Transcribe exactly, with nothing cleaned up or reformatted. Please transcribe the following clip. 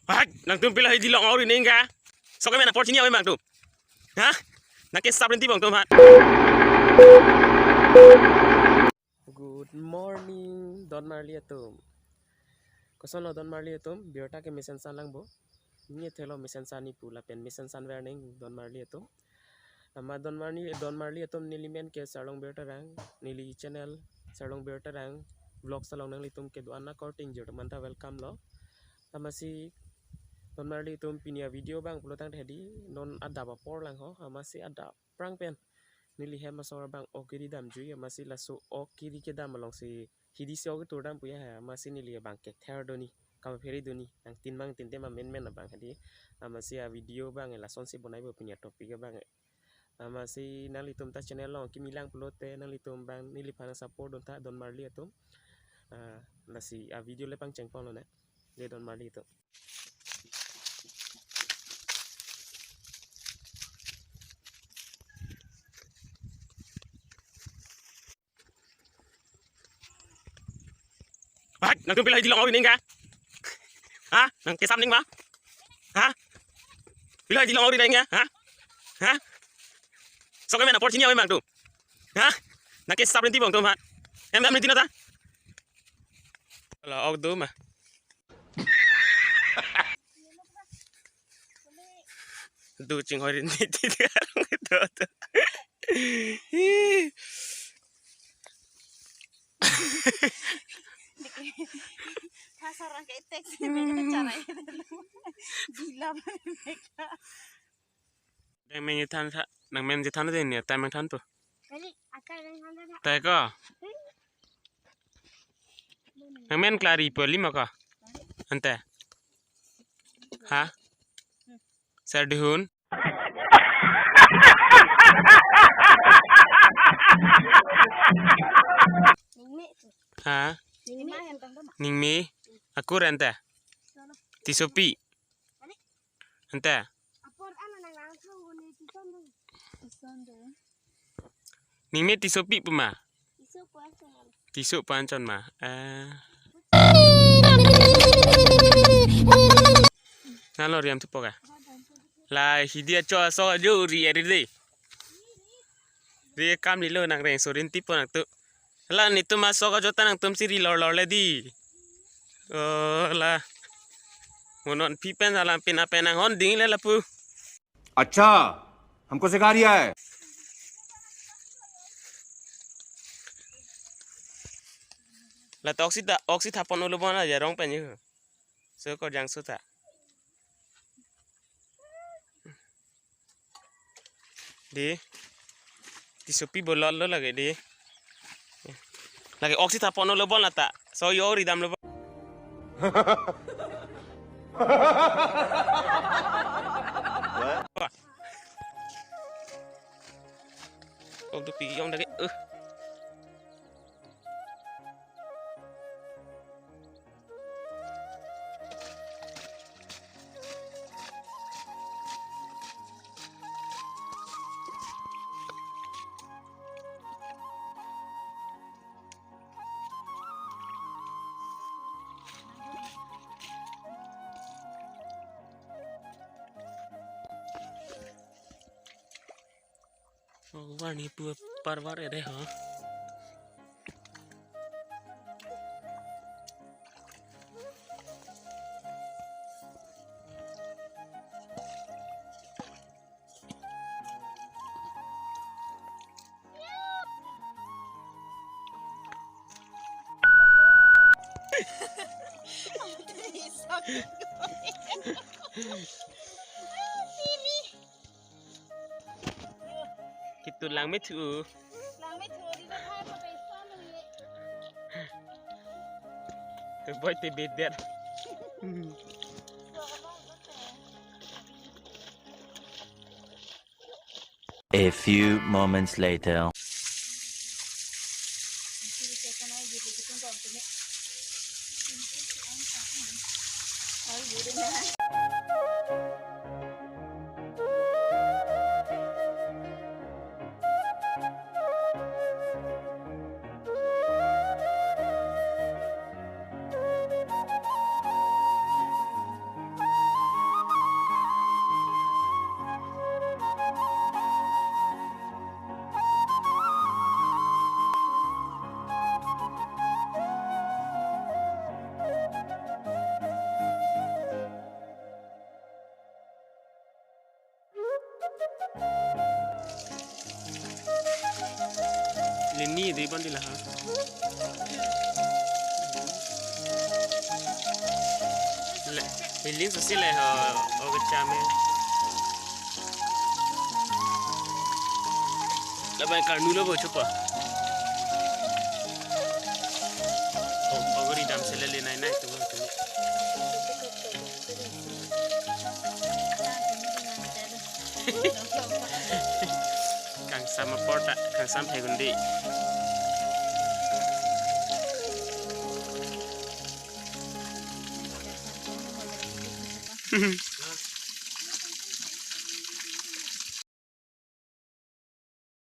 Hak, nangtum pilo hidi long ori nengga. Sok men apor chini awe nangtum. Ha? Nangke sab rinti bang tum ha. Good morning, don marli atum. Kosonlo don marli atum, birta ke mesen san lang bo. Ni thelo mesen san ni pu lapen mesen san ver neng don marli atum. Ama don marli, don marli atum neli men ke Sarlong Birtarang, neli channel Sarlong Birtarang vlogs along nanglitum kedo-an akorte ingjir atum anta welcome lo. Amatsi don marli atum pini avideo abang pulotangte hedi non adap apor lang ho, amatsi adap aphrang pen neli hem asor abang ok kiri damjui, amatsi laso ok kiri kedam alongsi hidi si ok ketur dam pu ya ha, amatsi neli abang kektherdoni, kaphere doni, nangtin mang tinte ma men men abang hedi, amatsi avideo abang lasonsi bonai bo pini atopic abang. Amatsi nanglitum ta channel along kimi lang pulote nanglitum abang neliphan support dun tha don marli atum. Ah, lasi avideo le pangcheng ponlo ne. Le don marli atum. Hak, nangtum pilo hidi long ori nengga. Ha? Nangke sab neng ma? Ha? Pilo hidi long ori nengga. Ha? Ha? Sok men apor chini awe nangtum. Ha? Nangke sab rinti bang tum ha. Em em rinti nata. Lo ok do ma. Du chinghoi rinti ti arong do do. Hi. Tha sarang ke tek si me ke cara ini. Gila banget. Nang men than sa, nang men than de ni, tai men than tu. Kali, akar nang than tha. Tai ko. Nang men klari poli ma ko. Ante. Ha? Sar dihun. Ningme. Ha? Ningme. Ningme. Akur ante. Tisopi. Ante. Ningme tisopi pu ma. Tiso pu anchot ma. Eh. Nalo riam tu poka. La hidi acho aso ajo ri eri de. Ri kam lilo nang reng sorin tipo nang tu. La netum aso ajo ta nangtum si ri lor lor le di. Oh la. Monon pi pen alam pin apen nang hon ding le lapu. अच्छा, हमको सिखा रिया है। La ta oksi ta, oksi thapon ulo bona ya rong pen yu. So ko jang so ta. Di. Tisopi bolol lo lage di. Lage oksi thapon ulo bona ta. So yo ridam lo. Ok do pi yong dage. Uh. Oh, warni pu parvar ere ha. Kitu lang me thu. Lang me thu di na hai pa pe sa nung ye. Te boy te bedet. A few moments later. Lini di bon di la ha. Le, hiling sesi le ho, oke chame. Laban karnu lo bo chupa. Oh, pagori dam sele le nai nai tu tu. Kangsam apor ta, kangsam phegundi.